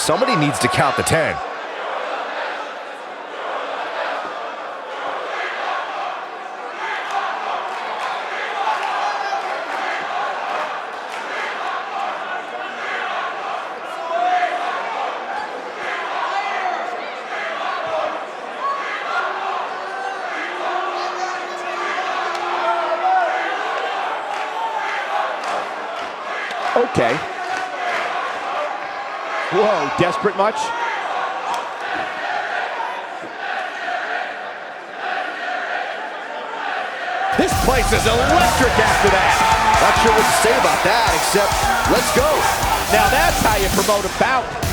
Somebody needs to count the 10. Okay. Whoa, desperate much? This place is electric after that. Not sure what to say about that, except let's go. Now that's how you promote a bout.